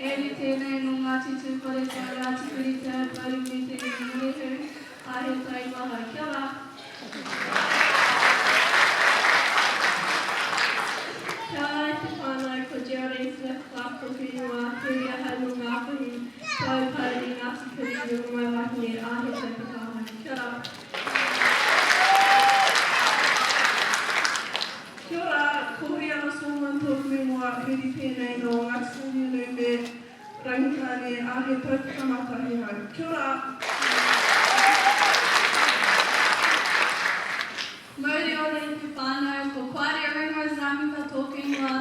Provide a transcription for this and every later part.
He uri tēnei nō Ngāti Tūwharetoa, Ngāti Kuri, Te Aupōuri me Te Iwi Morehu, ā, he taiwa hau. Kia ora! Kia ora e te whānau, ko Geraldine Smith Clark tōku ingoa, he uri ahau nō Ngāpuhi, Te Aupōuri, Ngāti Kuri me Rongomaiwahine, ā, he taupeka ahau. Kia ora! Kia ora, ko Huriana Stallman tōku ingoa, huri tēnei nō Ngāti Kahungunu me Rangitāne, ā, he tau whakamātahi ahau. Kia ora! Mauri ora i te whānau, ko Claudia Ringrose Rāmita tōku ingoa,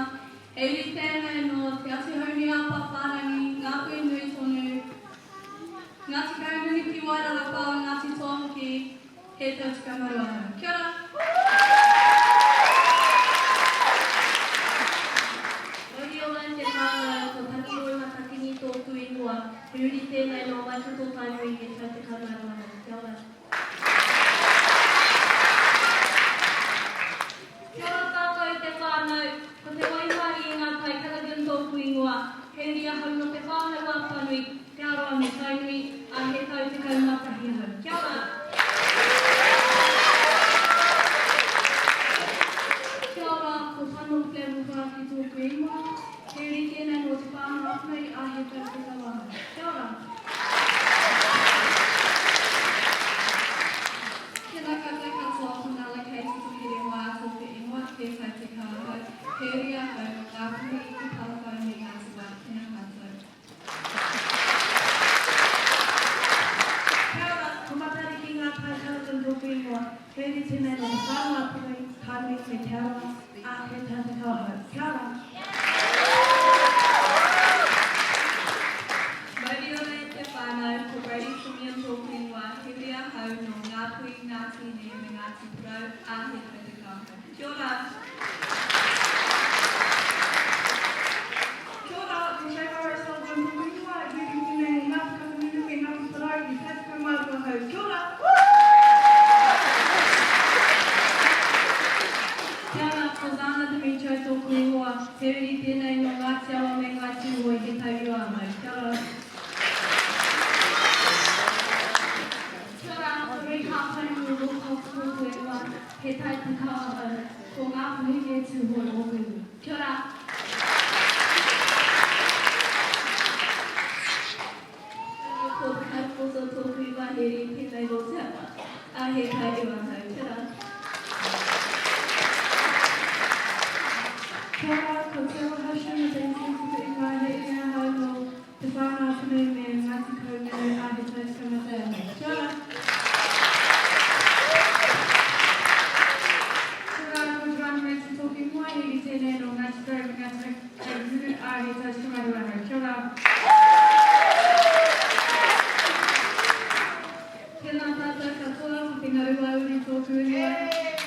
he uri tēnei nō Te Atihaunui-ā-Pāpārangi, Ngāpuhi nui tonu, Ngāti Kahungunu ki Wairarapa, Ngāti Toa hoki, He tau 12 ahau. Kia ora! Mauri ora e te whānau, ko Tangiroa Matatini tōku ingoa, he uri tēnei nō Waikato Tainui he tau 12 ahau. Kia ora. Kia ora tātou te whānau, ko Te Waimarie i ngā tai Callaghan tōku ingoa, he uri ahau nō Te Whānau a Apanui, Te Arawa me Tainui, ā, he tau 11 ahau. Kia ora! Kia ora, ko Pano Flavell Whāriki tōku ingoa, he uri tēnei nō Te Whānau a Apanui, ā, he tau 10 ahau. Kia ora! Tēnā koutou katoa, ko Nala Katie Tokerewā tōku ingoa, he tau 10 ahau, he uri ahau nō Ngāpuhi, Te Parawhau me Ngāti Wai. Tēnā koutou. Kia ora, ko Matariki Ngā Tai Carlton tōku ingoa, he uri tēnei nō Te Whānau-a-Apanui, Tainui me Te Arawa, ā, he tau 10 ahau. Kia ora! Mauri ora e te whānau, ko Brady Simeon tōku ingoa, he uri ahau nō Ngāpuhi, Ngāti Hine me Ngāti Porou, ā, he tau 10 ahau. Kia ora! Kia ora, ko Shane O'Sullivan tōku ingoa, he uri tēnei nō Ngāti Kahungunu me Ngāti Porou, he tau 12 ahau. Kia ora! Kia ora, ko Zana Demetriou tōku ingoa, he uri tēnei nō Ngāti Awa me Ngāi Tūhoe, he tau iwa ahau. Kia ora. Kia ora, ko Riha Poumu Wilcox tōku ingoa, he tau 10 ahau, ko Ngāpuhi me Tūhoe ōku iwi. Kia ora. Kia ora, ko Te Kaipoto tōku ingoa, he uri tēnei nō Te Awa, ā, he tau iwa ahau. Kia ora. Kia ora, ko Te Aroha Sherman-Dainty tōku ingoa, he uri ahau nō Te Whānau Apanui me Ngāti Kahungunu, ā, he tau 11 ahau. Kia ora! Kia ora, ko Joanna Ranson tōku ingoa, he uri tēnei nō Ngāti Porou me Ngāti Kahungunu, ā, he tau 12 ahau. Kia ora! Tēnā tātou katoa, ko Te Ngaruauri tōku ingoa,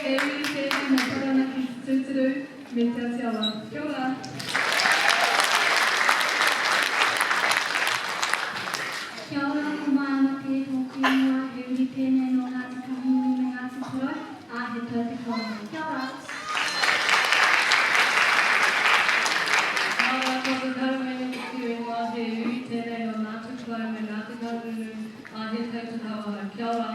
he uri tēnei nō Taranaki tūturu me Te Atiawa. Kia ora! Kia ora, ko Maia Mate tōku ingoa, he uri tēnei nō Ngāti Kahungunu me Ngāti Porou, ā, he tau te kawenga. Kia ora! Kia ora, ko Te Karamene tōku ingoa, he uri tēnei nō Ngāti Porou me Ngāti Kahungunu, Ā, he tau te kawa. Kia ora.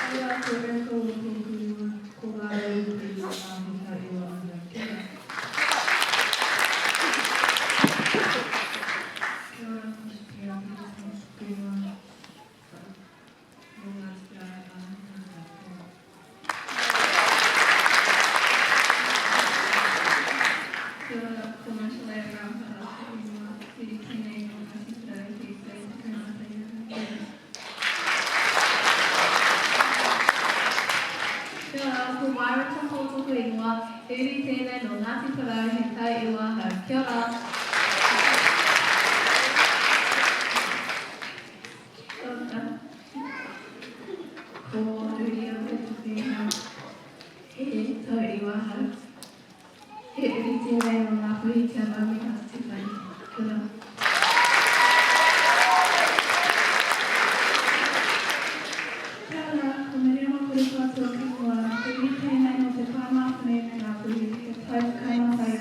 Kia ora, ko Erica Ward tōku ingoa, ko Ngā Rauuku, ā, he tau iwa ahau. Kia ora. Kia ora, ko Shakira Peterson tōku ingoa, nō Ngāti Porou, ā, he tau iwa. Kia ora. Kia ora, ko Matalea Rāpara te ingoa, he tēnei nō Ngāti Porou, he tau 11 ahau. Kia ora. Kia ora, ko Myra Temple tōku ingoa, he uri tēnei nō Ngāti Porou, he tau iwa ahau. Kia ora. Kia ora. Ko Ruria Wetepēha, he tau iwa ahau. He uri tēnei nō Ngāpuhi, Te Awa me Ngāti Tūwhare. Kia ora. Kia ora, ko Miriama Korekoa tōku ingoa, he uri tēnei nō Te Pāmāwhani me Ngāpuhi, he tau 11 ahau.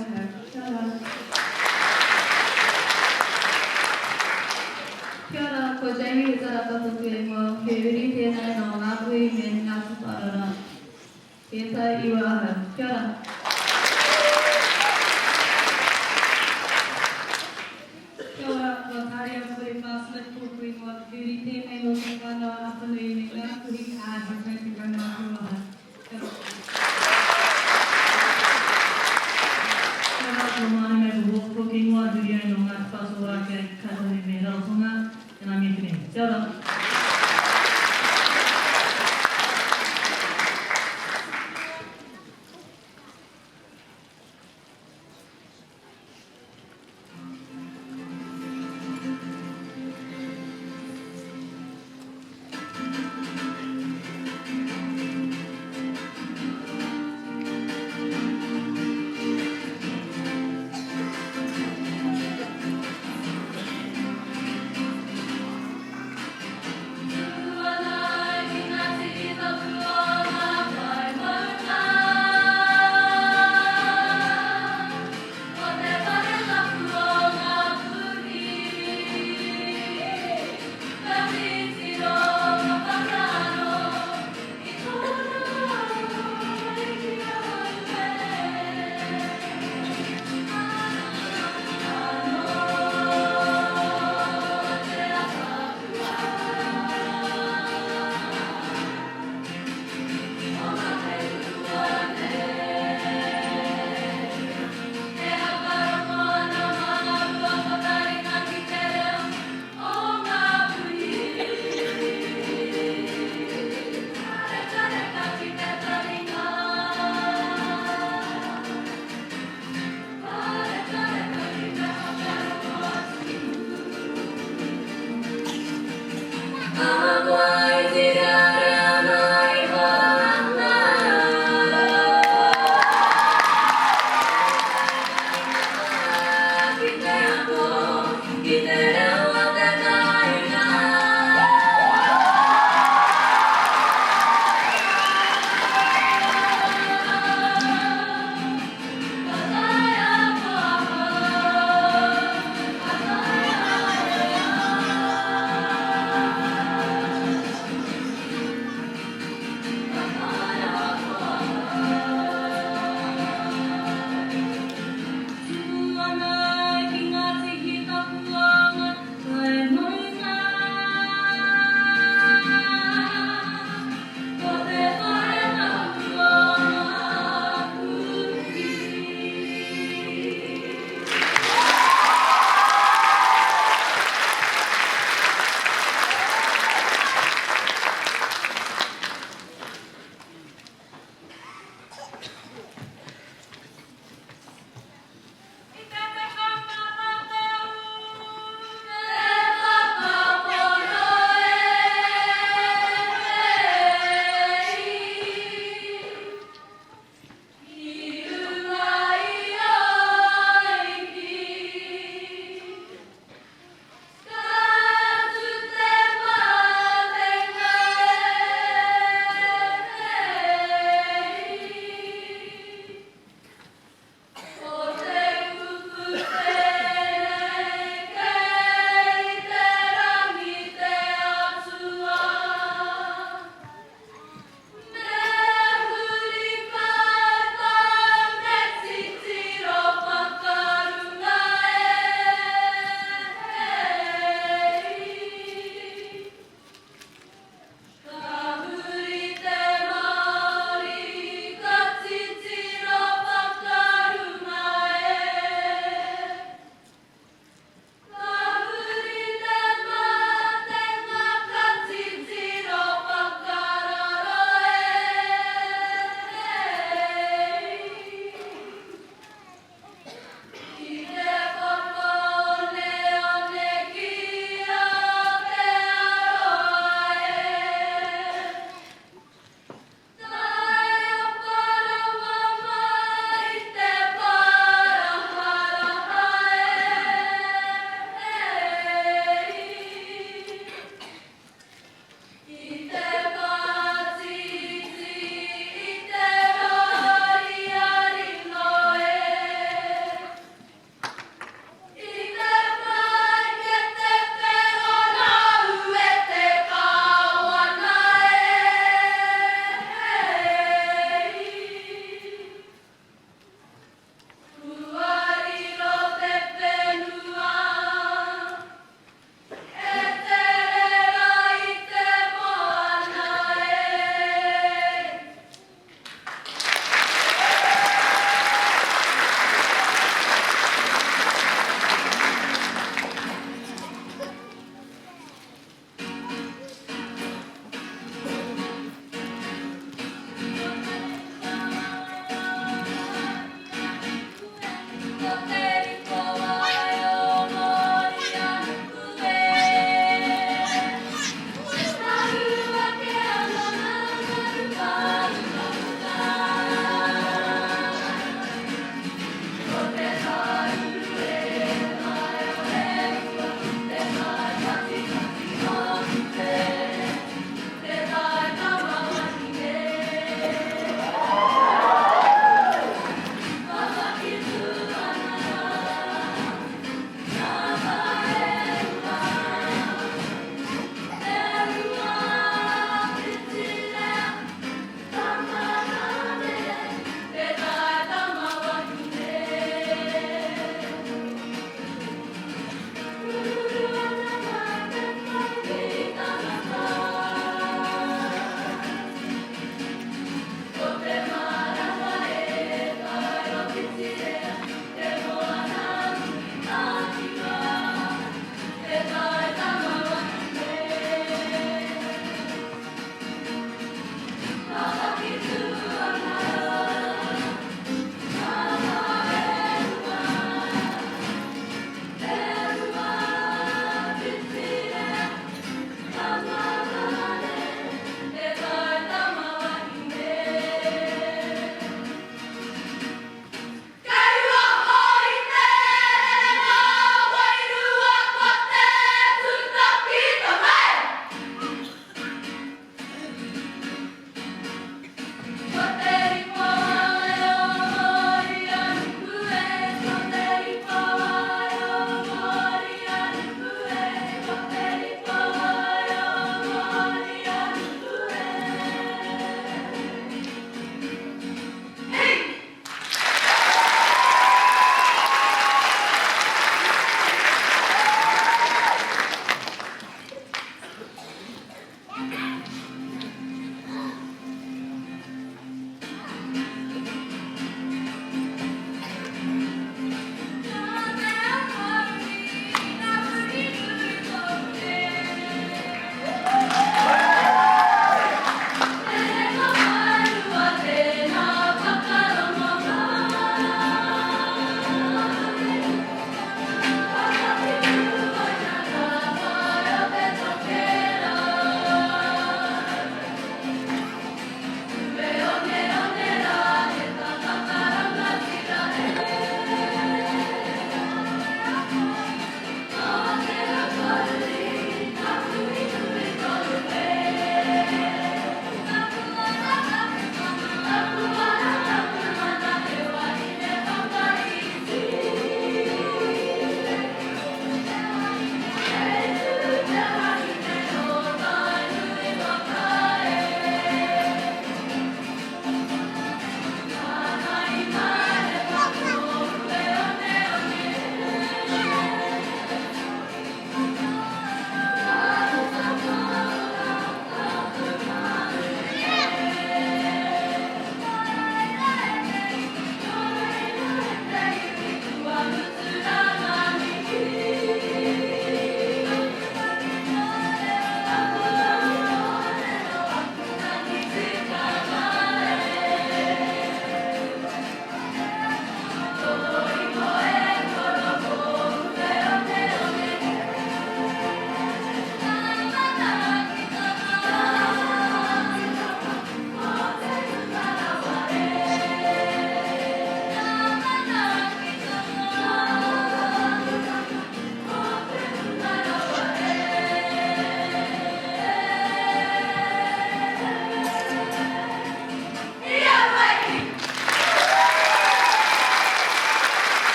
ko Manu Mabel Hawke tōku ingoa, huri au nō Ngāti Whātua Ōrākei, Kātahi me Rarotonga, and I'm Epine. Kia ora.